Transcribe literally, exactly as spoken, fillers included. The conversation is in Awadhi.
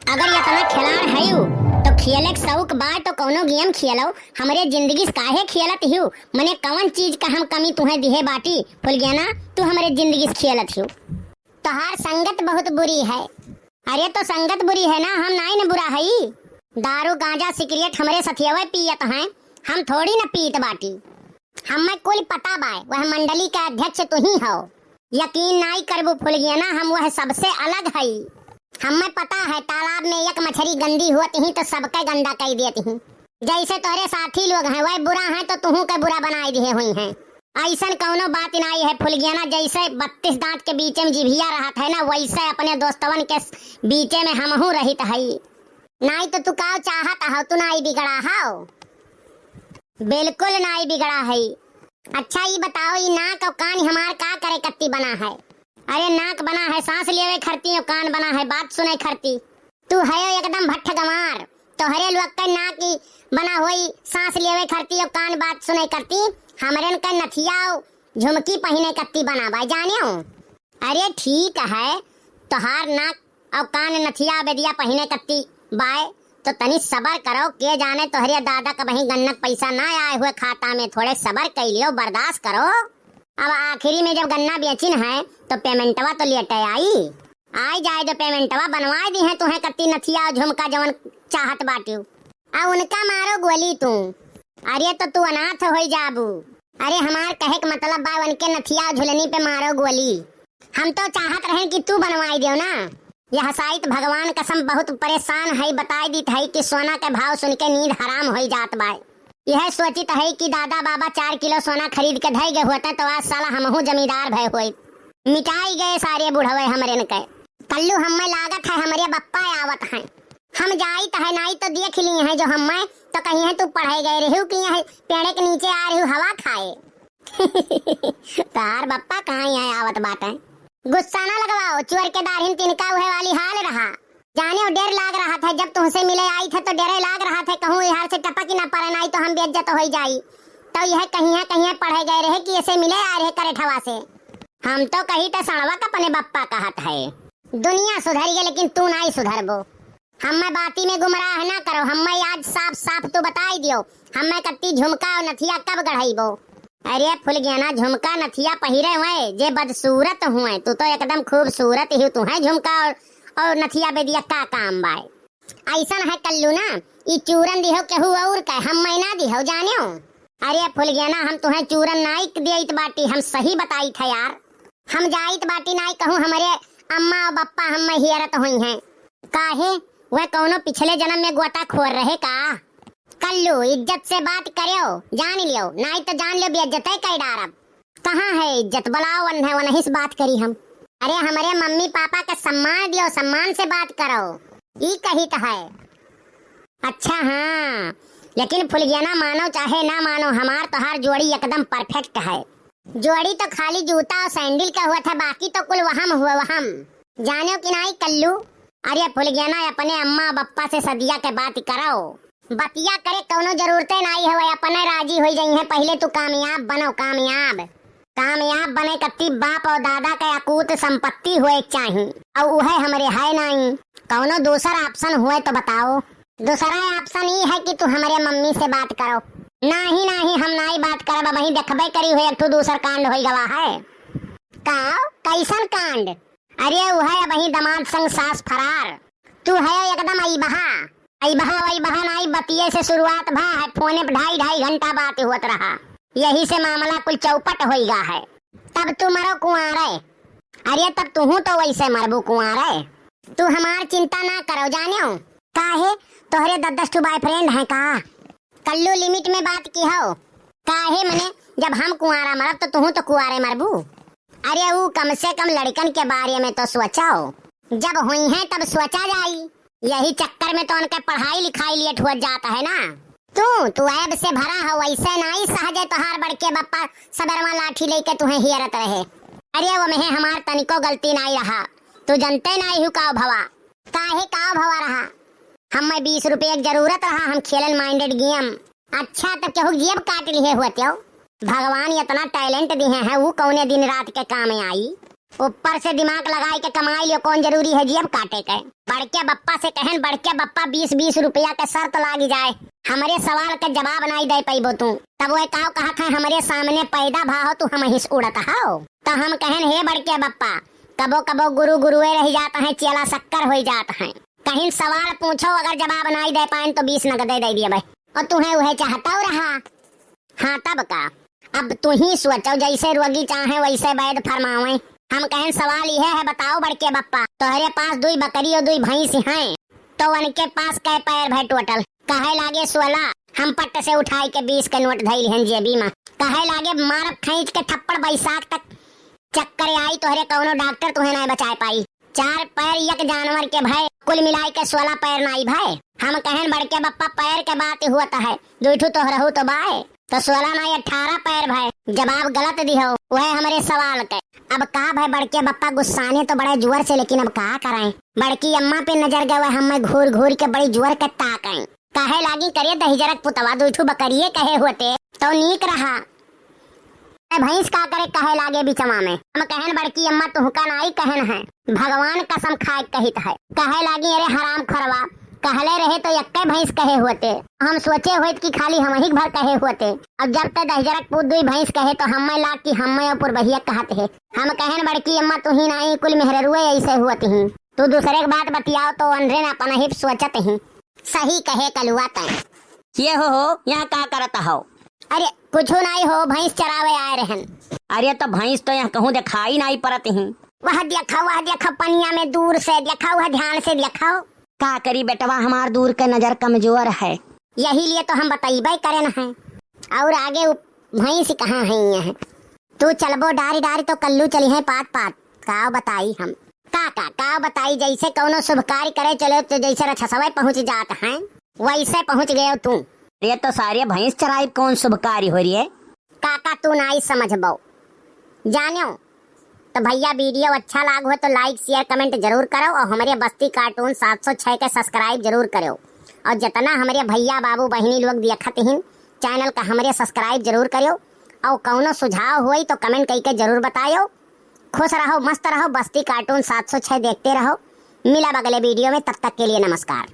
अगर इतना खिलाड़ हयू, तो खेले के शौक बा, तो कौनो game खेलो। हमरे जिंदगी से काहे खेलत हियू? मने कवन चीज का हम कमी तुहें दिहे बाटी? फुलगेना, तू हमरे जिंदगी से खेलत हियू। तोहार संगत बहुत बुरी है। अरे, तो संगत बुरी है ना, हम नाई न बुरा हई। दारू, गांजा, सिगरेट हमरे सथियवे पियत हैं, हम थोड़ी न पीत बाटी। हमें कुल पता बाय, वह मंडली के अध्यक्ष तू ही हो। यकीन नाई करबू फुलगेना, हम वह सबसे अलग हई। हमें पता है, तालाब में एक मछरी गंदी होत ही तो सबके गंदा कई देत ही। जैसे तोहरे साथी लोग हैं, वह बुरा हैं तो तुहू के बुरा बनाई दिहे हुई हैं। ऐसन कौनो बात नाई है फुलगेना, जैसे बत्तीस दांत के बीचे में जिभिया रहत है ना, वैसे अपने दोस्तवन के बीचे में हमहू रहित हई। नाई तो तू का चाहत हो, तू नाई बिगड़ा हो। बिल्कुल नाई बिगड़ा है। अच्छा, ई बताओ, ई नाक और कान हमार का करे कत्ती बना है? अरे, नाक बना है सांस लेवे खरती और कान बना है बात सुने खरती। तू है एकदम भट्ठ गंवार। तोहरे लोग के नाक ई बना होई सांस लेवे खरती और कान बात सुने करती। हमरेन के नथिया और झुमकी पहिने कत्ती बना बाय, जानेउ? अरे ठीक है, तोहार नाक और कान नथिया बेदिया पहिने कत्ती बाय, तो तनी सबर करो। के जाने तोहरे दादा का बही गन्नक पैसा ना आए हुए खाता में, थोड़े सबर कर लियो, बर्दाश्त करो। अब आखिरी में जब गन्ना बेचिन है तो पेमेंटवा तो लेटे आई। आई जाए जो पेमेंटवा, बनवाए दी है तुहें कत्ती नथिया और झुमका जवन चाहत बाटियो। आ उनका मारो गोली तू। अरे तो तू अनाथ होई जाबू। अरे हमार कहे के मतलब बा उनके नथिया झुलनी पे मारो गोली। हम तो चाहत रहेन कि तू बनवाई देव ना। यह साइत भगवान कसम बहुत परेशान है, बताई दीत है कि सोना के भाव सुन के नींद हराम होई जात बाय। यह सोचित है कि दादा बाबा चार किलो सोना खरीद के धई गए होते तो आज साला हमहू जमींदार भय होइत। मिटाई गए सारे बुढ़वे हमरेन के। कल्लू हमें लागत है हमरे बप्पा आवत हैं। हम जाइत है नाई तो देख ली हैं जो हमें तो कही है तू पढ़े गए रहू कि यहाँ पेड़े के नीचे आ रहू हवा खाए। तार बप्पा कहाँ यहाँ आवत बाटे? गुस्सा ना लगवाओ, चोर के दाढ़िन तिनका उहे वाली हाल रहा। जाने वो डर लाग रहा था, जब तुमसे मिले आई थे तो डरे लाग रहा था, कहूँ इहार से टपक ही ना पड़े, नाई तो हम बेइज्जत हो जाई। तो यह कहिया कहिया पढ़े गए रहे कि ऐसे मिले आ रहे करेठवा से। हम तो कही तो सड़वा का अपने बप्पा कहत है। दुनिया सुधर गई लेकिन तू नाई सुधरबो। हम्मे बाती में गुमराह ना करो, हम्मे आज साफ साफ तू बताई दियो, हम्मे कत्ती झुमका और नथिया कब गढ़ाईबो? अरे फुलगेना, झुमका नथिया पहिरे हुए जे बदसूरत हुए, तू तो एकदम खूबसूरत ही तू है। झुमका और, और नथिया बेदिया का काम बाय? ऐसन है कल्लू ना, ई चूरन दिहो केहू और का, हम्मे ना दिहो जानेउ। अरे फुलगेना, हम तुहें चूरन नाई देइत बाटी, हम सही बताइत है यार। हम जाइत बाटी नाई कहूँ हमरे अम्मा और बप्पा हम्मे हियरत हुई हैं। काहे? वह कौनो पिछले जन्म में गोताखोर रहे का? कल्लू, इज्जत से बात करेओ, जान लियो, नाई तो जान लियो बेइज्जते कई डारब। कहाँ है इज्जत? बुलाओ वन्हे, वनही से बात करी हम। अरे हमरे मम्मी पापा के सम्मान दियो, सम्मान से बात करो। ई कहित है। अच्छा हाँ, लेकिन फुलगेना मानो चाहे ना मानो, हमार तोहार जोड़ी एकदम perfect है। जोड़ी तो खाली जूता और सैंडल का हुआ था, बाकी तो कुल वहम हुआ वहम। जानो कि नाई कल्लू, अरे फुलगेना अपने अम्मा बप्पा से सदिया के बात करो। बतिया करे कौनो जरूरते नाई हवे, अपने राजी होई जाई हैं। पहिले तू कामयाब बनो, कामयाब। कामयाब बने कत्ती बाप और दादा के अकूत संपत्ति होए के चाही, और उहे हमरे है नाई। कौनो दूसर option हुए तो बताओ। दूसरा option ई है कि तू हमरे मम्मी से बात करो। नाही, नाही, हम नाई बात करब, अबहीं देखबे करी हुए एक ठो दूसर कांड होई गवा है। का? कैसन कांड? अरे उहे अबहीं दमाद संग सास फरार। तू है एकदम अइबहा। अइबहा वइबहा नाई, बतिये से शुरुआत भा है, फोने पे ढाई ढाई घंटा बात होत रहा, यही से मामला कुल चौपट होई गा है। तब तू मरो कुंवारे। अरे तब तुहू तो वैसे मरबू कुंवारे। तू हमार चिंता ना करो जानेउ। काहे? तोहरे दस दस ठो boyfriend हैं का? कल्लू limit में बात की हो। काहे मने, जब हम कुंवारा मरब तो तुहू तो कुंवारे मरबू। अरे ऊ कम से कम लड़कन के बारे में तो सोचो। जब हुई हैं तब सोचा जाई। यही चक्कर में तो उनके पढ़ाई लिखाई लेट हुआ जाता है ना। तू, तू ऐब से भरा हो, वैसे नाई सहजे तोहार बड़के बप्पा सबेरवा लाठी लेके तुहें हियरत रहे। अरे वो में हमार तनिको गलती नाई रहा, तू जनते नाई हूँ काव भवा। काहे काव भवा रहा? हमें बीस रुपये के जरूरत रहा, हम खेलन minded game। अच्छा, तब केहू जेब काट लिहे होते हो? भगवान इतना talent दिहे हैं, वो कौने दिन रात के काम आई? ऊपर से दिमाग लगाई के कमाई लियो, कौन जरूरी है जेब काटे के। बड़के बप्पा से कहन, बड़के बप्पा, बीस बीस रुपया के शर्त लागी जाए, हमरे सवाल के जवाब नाई दे पइबो तू। तब वे काव कहत हैं, हमरे सामने पैदा भा हो तू, हमहिस उड़त हौ। तो हम कहन, हे बड़के बप्पा, कबो कबो गुरु गुरुए रह जात हैं, चेला शक्कर होइ जात हैं। कहिन सवाल पूछो, अगर जवाब नाई दे पाएन तो बीस नगदे दे दिए भाई। और तुहें उहे चाहतौ रहा। हाँ तब का, अब तू ही सोचो, जैसे रोगी चाहे वैसे वैद फरमावे। हम कहन सवाल यह है, बताओ बड़के बप्पा, तोहरे पास दुई बकरी और दुई भैंस हैं, तो उनके पास कै पैर भय टोटल? कहे लागे सोलह। हम पट्ट से उठाई के बीस के नोट धइल हन जेबी में। कहे लागे मारब खींच के थप्पड़, बैसाख तक चक्कर आई तोहरे, कौनो डॉक्टर तुहे नाय बचाए पाई। चार पैर एक जानवर के भय, कुल मिलाई के सोलह पैर नाई भय। हम कहन बड़के बप्पा पैर के बात हुअत है, दुई ठू तोहरहू तो बाय, तो सोलह नाई अठारह पैर भय। जवाब गलत दिहो वह हमरे सवाल के। अब का भय बड़के बप्पा गुस्साने तो बड़े जोर से, लेकिन अब का करें, बड़की अम्मा पे नजर गए, वह हमें घूर घूर के बड़ी जोर के ताकें। कहे लागी करे दहिजरक पुतवा, दुई ठू बकरिए कहे होते तो नीक रहा। ए भैंस का करे कहे लागे बिचवा में। हम कहन बड़की अम्मा तुहका नाई कहन है, भगवान कसम खाए कहित है। कहे लागी अरे हराम खोरवा, कहले रहे तो यक्के भैंस कहे होते। हम सोचे होत कि खाली हमही भर कहे होते। अब जब ते दहिजरक पूत दुई भैंस कहे तो हमें लाग कि हमें और पुरबहिया कहत है। हम कहन बड़की अम्मा तुही नाई कुल मेहररुए ऐसे होत ही। तू दूसरे के बात बतियाओ तो अनरे न अपन ही सोचत ही। सही कहे कलुआ तैं। ये हो, हो, यहाँ का करत हो? अरे, कुछू नाई हो, भैंस चरावे आए रहन। अरे, तो भैंस तो यहाँ कहूँ दिखाई नाई परत ही। वह देखो, वह देखो, पनिया में दूर से देखो, वह ध्यान से देखो। का करी बेटवा, हमार दूर के नजर कमजोर है। यही लिए तो हम बतइबे करेन है। और आगे उ-, भैंस कहाँ है यहाँ? तू चलबो डारी डारी तो कल्लू चली है पात पात। काव बताई हम? का, का, काव बताई, जैसे कौनो शुभ कार्य करे चले तो जैसे रछसवे पहुँच जात हैं, वैसे पहुँच गयो तू। ये तो सारे भैंस चराई कौन शुभ कार्य हो रही है? काका तू नाई समझबो। जान्यो, तो भैया video अच्छा लाग हो तो like, share, comment जरूर करो और हमरे बस्ती cartoon सात सौ छह के subscribe जरूर करो। और जितना हमरे भैया बाबू बहिनी लोग देखत हिन channel का हमरे subscribe जरूर करो। और कौनो सुझाव होई तो comment कइके जरूर बतायो। खुश रहो, मस्त रहो, बस्ती cartoon सात सौ छह देखते रहो। मिलब अगले video में, तब तक के लिए नमस्कार।